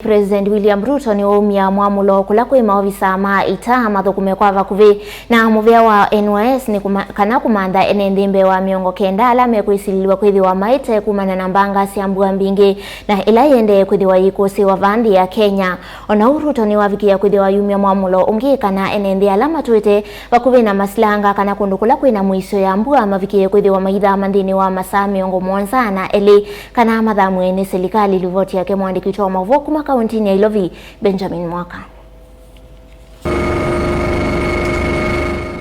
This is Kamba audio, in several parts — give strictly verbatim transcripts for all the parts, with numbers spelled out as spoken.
President William Ruto nĩwaumya mwamũlo kũla kwĩ maovisa ma ita mathũkũme kwa vakuvĩ na mũvĩa wa N Y S nĩ kuma-, kana kũmantha ene nthĩ mbee wa mĩongo kenda ala mekwĩsilĩlw'a kwĩthĩwa maĩte kumana na mbanga sya mbua mbingĩ na ĩla yĩendee kwĩthĩwa yĩkũsĩĩwa vaa nthĩ ya Kenya. O na ũu, Ruto nĩwavikĩĩa kwĩthĩwa ayumya mwamũlo ũngĩ kana ene nthĩ ala matũĩte vakuvĩ na masilanga kana kũndũ kũla kwĩ na mũisyo ya mbua mavikĩĩe kwĩthĩwa maithama nthĩnĩ wa masaa mĩongo mũonza na elĩ kana mathamw'e nĩ silikalĩ. Livoti yake mũandĩki witũ wa maũvoo kuma kaũntinĩ ya Ilovi, Benjamin Mwaka.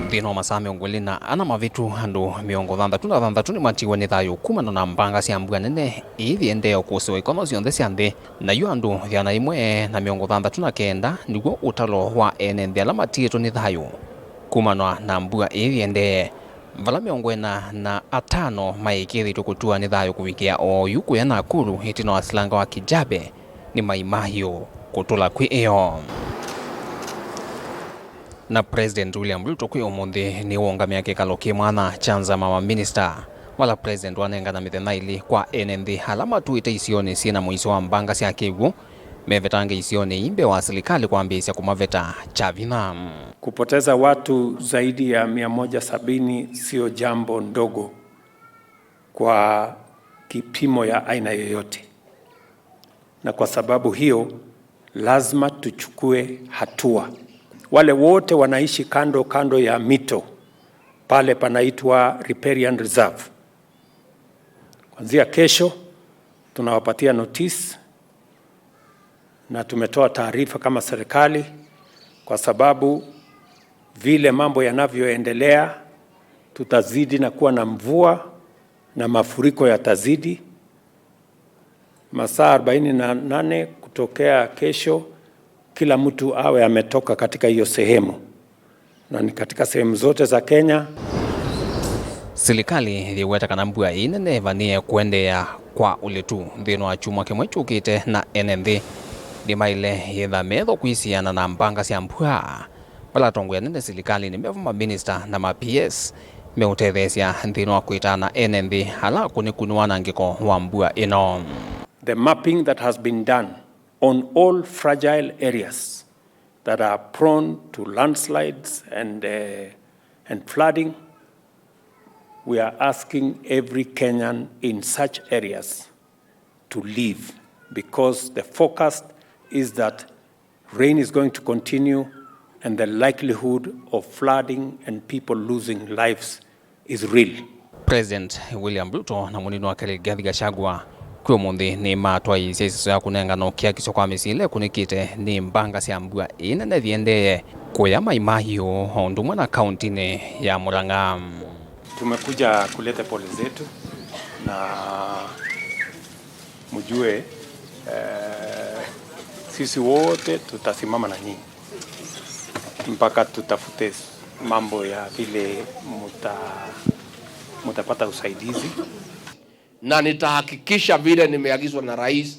Nthĩnĩ wa masaa mĩongo ĩlĩ na ana mavĩtu, andũ mĩongo thanthatũ na thanthatũ nĩmatiwe nĩ thayũ kumana na mbanga sya mbua nene ii iendee ũkũsĩĩwa ikono syonthe sya nthĩ. Na yu andũ ĩana yĩmwe na mĩongo thanthatũ na kenda nĩw'o ũtalo wa ene nthĩ ala matiĩtwe nĩ thayũ kumana na mbua ĩĩ yĩendee, vala mĩongo ĩna na atano maĩkĩĩthĩtw'e kũtua nĩ thayũ kũvikĩa oyu kũya Nakuru ĩtina wa silanga wa Kijabe nĩ Mai Mahiũ kũtũla kwĩ ĩyo. Na President William Ruto kwĩ ũmũnthĩ nĩwũngamĩa kĩkalo kĩ mwanya kya nzama wa minista, vala President wanengana mĩthenya ĩlĩ kwa ene nthĩ ala matũĩte isionĩ syĩ na mũisyo wa mbanga sya kĩw'ũ mevetange isionĩ ii mbee wa silikalĩ kwambĩĩsya kũmaveta kya vinya. Kupoteza watu zaidi ya mia moja sabini sio jambo ndogo kwa kipimo ya aina yoyote. Na kwa sababu hiyo, lazima tuchukue hatua. Wale wote wanaishi kando kando ya mito, pale panaitwa riparian reserve, kuanzia kesho tunawapatia notice na tumetoa taarifa kama serikali, kwa sababu vile mambo yanavyoendelea, tutazidi na kuwa na mvua na mafuriko yatazidi. Masaa arobaini na nane kutokea kesho, kila mtu awe ametoka katika hiyo sehemu, na ni katika sehemu zote za Kenya. Silikalĩ yĩweta kana mbua ĩĩ nene ĩvanĩe kũendeea kwa ũlitu nthĩnĩ wa kyumwa kĩmwe kyũkĩte, na ene nthĩ nĩmaĩle yĩtha metho kwĩsiana na mbanga sya mbua. Vala atongoi anene silikalĩnĩ mevo maminista na ma P S meũtetheesya nthĩnĩ wa kwĩtana ene nthĩ ala akũnĩku nĩ wanangĩko wa mbua ĩno. The mapping that has been done on all fragile areas that are prone to landslides and, uh, and flooding, we are asking every Kenyan in such areas to leave, because the forecast is that rain is going to continue and the likelihood of flooding and people losing lives is real. President William Ruto na mũnini wake Rigathi Gachagua kwĩ ũmũnthĩ nĩmatwaĩĩsye ĩseso ya kũnengana ũkiakisyo kwa mĩsyĩ ĩla ĩkũnĩkĩte nĩ mbanga sya mbua ĩĩ nene yĩendee kũya Mai Mahiũ o ũndũ ũmwe na kaũntinĩ ya Murang'a. Tumekuja kuleta pole zetu na mjue, eh, sisi wote tutasimama na nyinyi mpaka tutafute mambo ya vile muta-, mutapata usaidizi. Na nitahakikisha vile nimeagizwa na rais,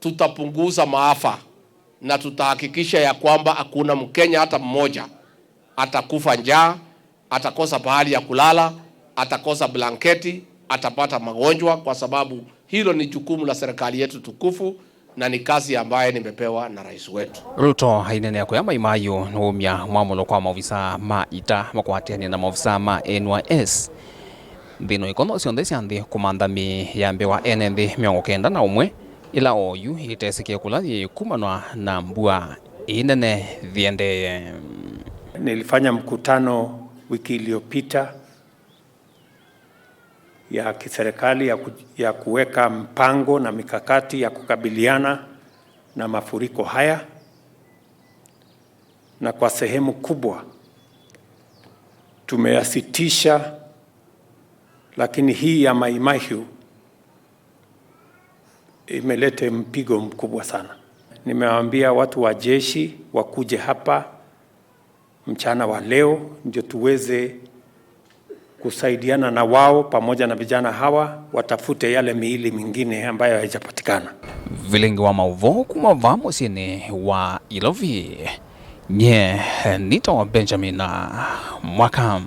tutapunguza maafa na tutahakikisha ya kwamba hakuna Mkenya hata mmoja atakufa njaa, atakosa pahali ya kulala, atakosa blanketi, atapata magonjwa, kwa sababu hilo ni jukumu la serikali yetu tukufu na ni kazi ambaye nimepewa na rais wetu. Ruto ainenea kũya Mai Mahiũ nĩwaumya mwamũlo kwa maovisa ma ita makwatĩanĩa na maovisa ma N Y S nthĩnĩ wa ikono syonthe sya nthĩ kũmantha mĩĩ ya mbee wa ene nthĩ mĩongo kenda na ũmwe ĩla oyu ĩtesĩkĩe kũla yĩĩ kumanwa na mbua ĩĩ nene yĩendee. Nilifanya mkutano wiki iliyopita ya kiserikali ya ku-, ya kuweka mpango na mikakati ya kukabiliana na mafuriko haya, na kwa sehemu kubwa tumeyasitisha, lakini hii ya Mai Mahiu imeleta mpigo mkubwa sana. Nimewaambia watu wa jeshi wakuje hapa mchana wa leo ndio tuweze kusaidiana na wao pamoja na vijana hawa watafute yale miili mingine ambayo haijapatikana. Vilingi wa maũvoo kuma vaa mũsyĩnĩ wa Ilovi, nye nĩtawa Benjamin Mwaka.